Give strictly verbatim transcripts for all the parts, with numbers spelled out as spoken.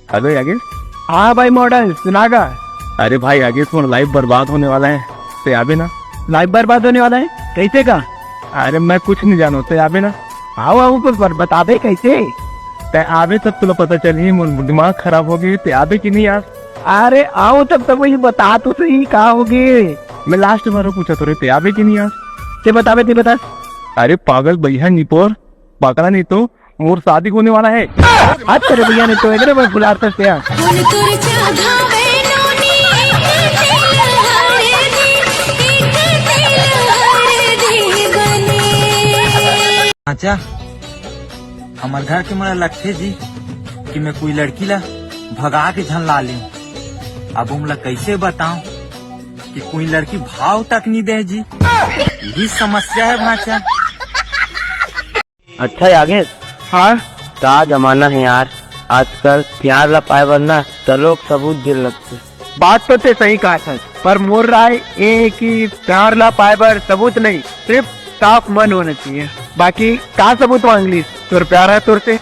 Hello यागेश। हाँ भाई model, सुना गा। अरे भाई यागेश, मोर लाइफ बर्बाद होने वाला है, ते आबे ना। लाइफ बर्बाद होने वाला है? कैसे का? अरे मैं कुछ नहीं जानो, ते आबे ना। आओ आओ, पर, पर बताबे कैसे? ते आबे तब तुला पता चलही, मोर दिमाग खराब हो गई। ते आबे कि नहीं यार? अरे आओ तब, तब वही बता तो सही, का हो गए? मैं लास्ट बार पूछा तो रे, ते आबे कि नहीं यार? ते बताबे, ते बता। अरे पागल भैया निपोर, पकड़ा नहीं तो मोर शादी होने वाला है। हाथ करे भैया ने तो एकरे में बुलाते थे यार। फूल तुर चढ़ावे नोनी, एक तेल हरदी, एक तेल हरदी बने। चाचा, हमर घर के मोला लगथे जी कि मैं कोई लड़की ला भगा के झन ला लें। अब ओमला कैसे बताऊं कि कोई लड़की भाव तक नहीं दे जी, यही समस्या है भाचा। अच्छा यागेश। हाँ। का जमाना है यार, आजकल प्यार ला पाए बर ना त लोग सबूत देन लगथे। बात तो ते सही कहा था, पर मोर राय ये है कि प्यार ला पाए बर सबूत नहीं, सिर्फ साफ मन होना चाहिए। बाकी का सबूत मांग ली, तोर प्यार है तोर से।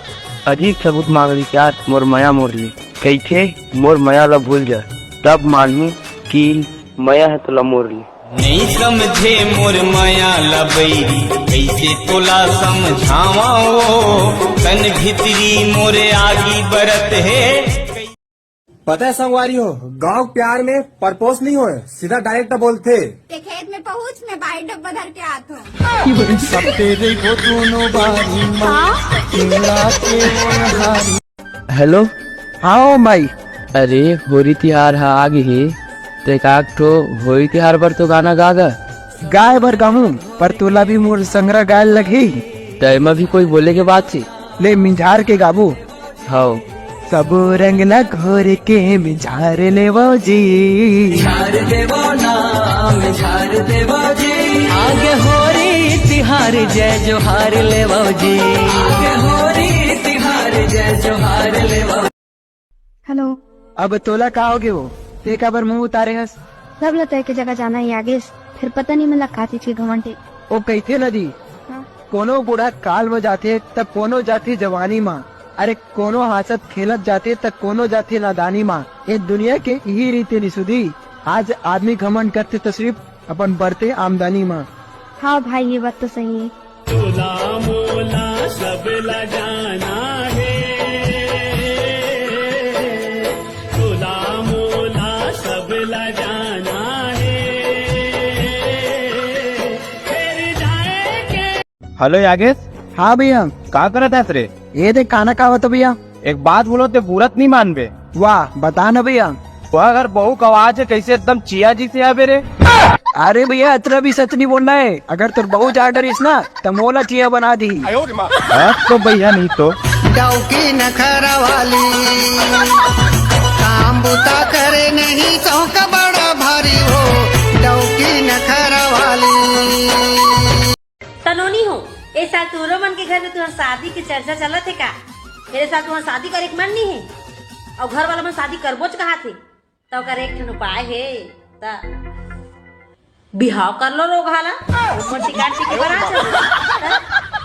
अजीब सबूत मांग ली यार, मोर मया मोर ली। कहिथे मोर मया ला भूल जा, तब मानहूं कि मया है तोला मोर ली। नई समझे मोर मया ला बैरी, कैसे तोला समझावा वो, तन भीतरी मोरे आगी बरत है। पता है संगवारी हो, गांव प्यार में परपोज नहीं होए, सीधा डायरेक्ट बोलथे। ते खेत में पहुंच, मैं बाई डब्बा धर के आत हूँ। हेलो। हाँ ओ माई। अरे, होरी तिहार ह आ गे हे, त एकाक ठो होरी तिहार बर तो गाना गा गा। गाय बर गाहूं, पर तोला भी मोर संगरा गाय लगही। त एमा भी कोई बोले के बात हे? ले मिंझार के गाबो। हव। सब रंग ला घोर के मिंझार लेवो जी। मिंझार देवो ना, मिंझार देवो जी। आगे होरी तिहार जय जोहार लेवो जी। आगे होरी तिहार जय जोहार लेवो। हेलो। अब तोला का होगे वो? ते काबर मुंह उतारे हस? सब ल तय के जगह जाना ही आगेस, फिर पता नहीं मिला का चीज के घमंड हे। ओ कहिथे न दी, हाँ। कोनो बूढ़ा काल म जाथे, त कोनो जाथे जवानी म। अरे कोनो हांसत खेलत जाथे, त कोनो जाथे नादानी म। ए दुनिया के इही रीति निसुदी। आज आदमी घमंड करथे त सिर्फ अपन बढ़ते आमदनी म। हाँ भाई, ये बात तो सही है। तोला मोला सबला जाना हे, तोला मोला सबला जाना हे, फेर जाए के। हेलो यागेश। हाँ भैया। का करत हस रे? ये देख, खाना खावत हो भैया। एक बात बोलो, ते बुरत नहीं मानबे। वाह, बता ना भैया। वो अगर बहू का आवाज है, कैसे एकदम चिया जैसे आबे रे। अरे भैया, इतना भी सच नहीं बोलना है। अगर तोर बहू जा डरिस ना, त मोला चिया बना दी। अब तो भैया नहीं तो। डौकी नखरा वाली, काम बुता करे नहीं चौक बड़ा भारी हो। डौकी नखरा वाली। तनोनी हो, ए साल तुहरो मन के घर में तुहर शादी के चर्चा चलत हे का? ए साल तुहर शादी करे के मन नहीं हे? अउ घर वाला मन शादी करबोच कहाथे, त ओकर एक ठन उपाय हे, त बिहाव कर लो रोगहा ला, ऊपर टिकाट टिके बना चलो।